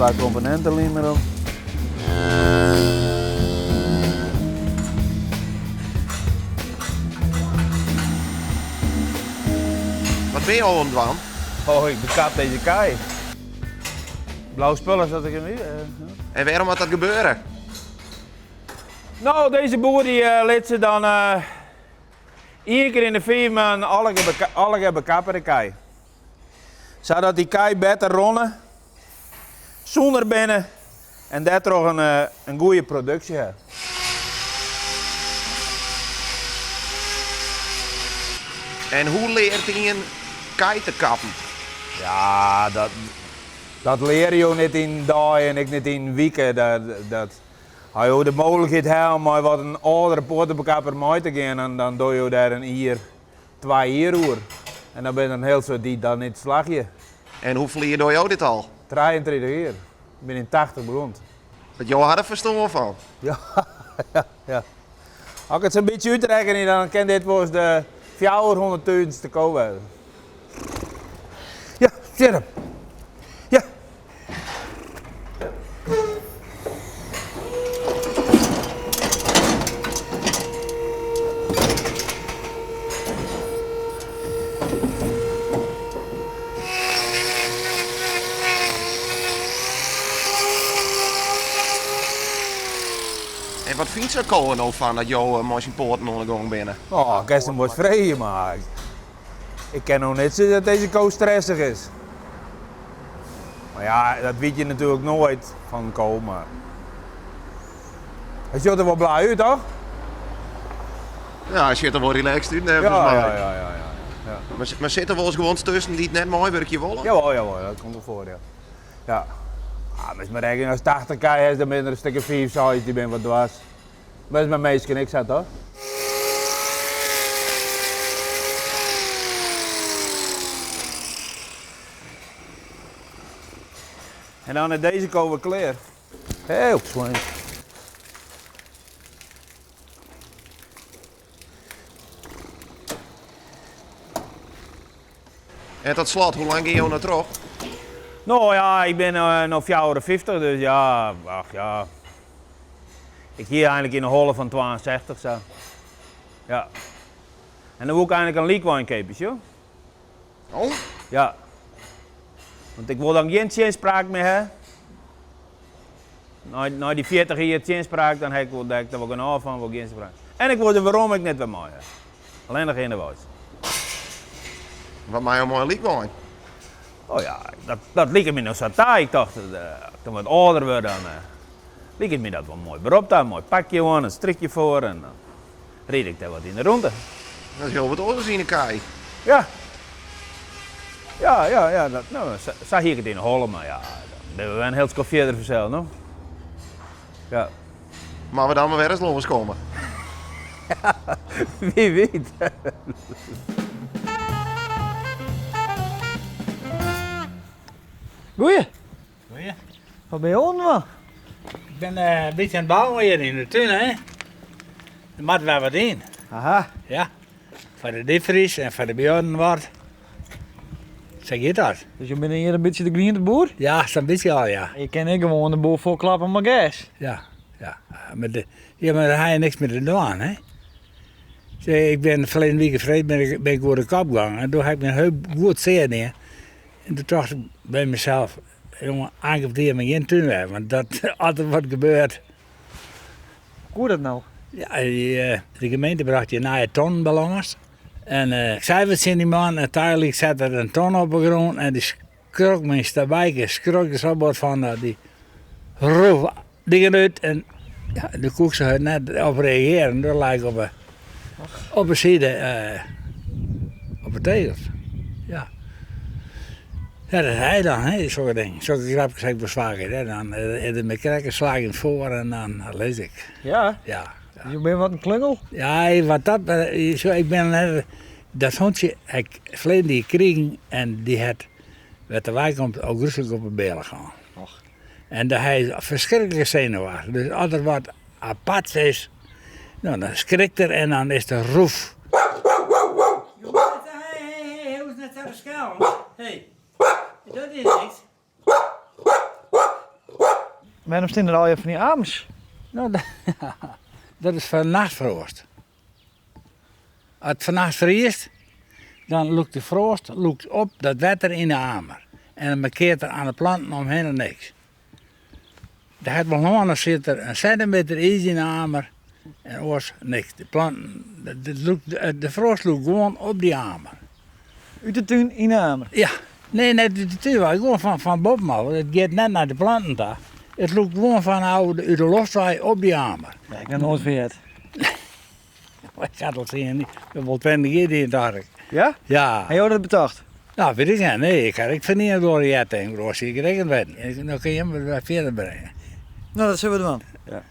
Twa komponenten erop. Wat binne jo oan it dwaan? Oh, ik bekap dizze kij. Blauwe spullen zat ik in wie. En wêrom moat dat gebeure? No, dizze boer dy lit se dan ien kear yn de fiif maanden allegear bekappe de kij. Sadat dy kij better ronne, sûner binne en dêrtroch in goede produksje ha. En hoe leart ien kij te kappen? Ja, dat, dat leare jo net yn in dei en ek net yn in wike. Dat, dat, as jo de mooglikheid ha om mei wat in âldere poatebekapper mei te gean, dan, dan dogge jo dêr in jier, twa jier oer. En dan binne der in hiel soad dy't dan net slagje. En hoefolle jier dogge jo dit al? 33 jier. Ik bin yn 80 begûn. Dat jo ha der ferstân fan. Ja, ja, ja. As ik it sa'n bytsje útrekkenje, dan kin dit wolris de fjouwerhûnderttûzenste ko wêze. Ja, sjit him. Ja. En wat fynt sa'n ko der no fan dat jo mei syn poaten oan de gong binne? Oh, kinst him wolris freegje, mar ik kin no net sizze dat dizze ko stressich is. Mar ja, dat wit je natuerlik noait fan in ko, mar hy sjocht der wol blij út, toch? Ja, hy sjocht der wol relaxed út, neffens Ja, my. ja, ja, ja, ja, ja. Mar, mar sit der wolris guon tusken dy't net meiwurkje wolle? Jawol, jawol, dat komt wol foar, ja. Ja. Ah, mar is mar rekkening, ast 80 kij hast, dan binne der in stik of fiif, seis, dy binne wat dwars. Mar is mei minsken ek sa, toch? En dan is dizze ko wer klear. Heel slim. En tot slot, hoe lang gean jo no troch? No ja, ik bin no 54, dus ja, ach ja. Ik hie eigenlik yn 'e holle fan 62 sa. Ja. En dan woe ik eigenlik in lykwein keapje, sjoch. Oh? Ja. Want ik wol dan gjin tsjinspraak mear ha. Nei, nei dy 40 jier tsjinspraak, dan ha ik wol, dêr wol genôch fan, wol gjin tsjinspraak. En ik wol de werom ek net wer mei ha. Allinnich ynderweis. Wat mei jo mei in lykwein? Oh ja, dat, dat liket my no sa ta. Ik tocht, as ik dan wat âlder wurd, dan liket my dat wol in moai berop ta. In moai pakje oan, in strikje foar en dan ryd ik dêr wat yn de rûnte. Dat is hiel wat oars as yn 'e kij. Ja. Ja, ja, ja. Dat, no, sa, sa hie ik it yn 'e holle, mar ja, dan binne we wer in hiel skoft fierder fansels, no. Ja. Moatte we dan mar wer ris lâns komme? Wie wit. Goeie. Goeie. Wat binne jo oan it dwaan? Ik bin in bytsje oan it bouwen hjir yn de tún, hè. Der moat wer wat yn. Aha. Ja. Foar de diefries en foar de buorren wat. Sa giet dat. Dus jo binne hjir in bytsje de grienteboer? Ja, sa'n bytsje al, ja. Je kinne ek gewoan de boel folklappe mei gers. Ja, ja. Mar de, ja, mar dêr ha je niks mear te dwaan, hè. Sjoch, ik bin ferleden wike freed bin ik, bin ik oer de kop gong en doe ha ik myn heup goed sear dien. En doe tocht ik by mysels, jonge, eigentlik op dy mar gjin tún wer, want dat, as der wat gebeurt. Koe dat no? Ja, de gemeente brocht dy nije tonnen by lâns. En ik sei wat tsjin dy man en tagelyk sette er in ton op 'e grûn en dy skrok myn stabijke, skrok der sa bot fan dat dy roef dingen út en ja, doe koe ik sa net op reagearjen. Doe lei ik op 'e, op 'e side op 'e tegels. Ja. Ja, dat ha je dan, hè, sokke dingen. Sokke grapkes ha ik wol faker, hè. Dan is der my krekt in slach yn it foar en dan lis ik. Ja? Ja. Dus jo binne wat in klungel? Ja, wat dat, sjoch, ik bin net, dat hûntsje ha ik ferleden jier krigen en dy hat, wêr't er wei komt, ôfgryslik op 'e bealch hân. Och. En hy is ferskriklike senuwachtich. Dus as der wat aparts is, no, dan skrikt er en dan is de roef. Hé, hé, hoecht net sa te skellen. Hé, dat is niks. Wêrom stean der allegear fan dy amers? No, dat is foar nachtfroast. As it fannacht friest, dan lûkt de froast lûkt op dat wetter yn de amer. En dan mankeart der aan de planten omhinne niks. Der hat wol hân, dan sit der in sentimeter iis yn de amer en oars niks. De planten, de froast lûkt gewoan op dy amer. Ut de tún yn de amer? Ja. Nee, net út de tún wei, gewoan fan boppen ôf. It giet net nei de planten ta. It lûkt gewoan fanôf út de loft wei op dy amer. Dêr ha ik noch noait fan heard. Ik ha it al tsien, wol 20 jier dien, tocht ik. Ja? Ja. Ha jo dat betocht? No, wit ik net. Nee, ik ha ek fan ien oar heard en oars hie ik it ek net witten. No kin jim it wer fierder bringe. No, dat sille we dwaan. Ja.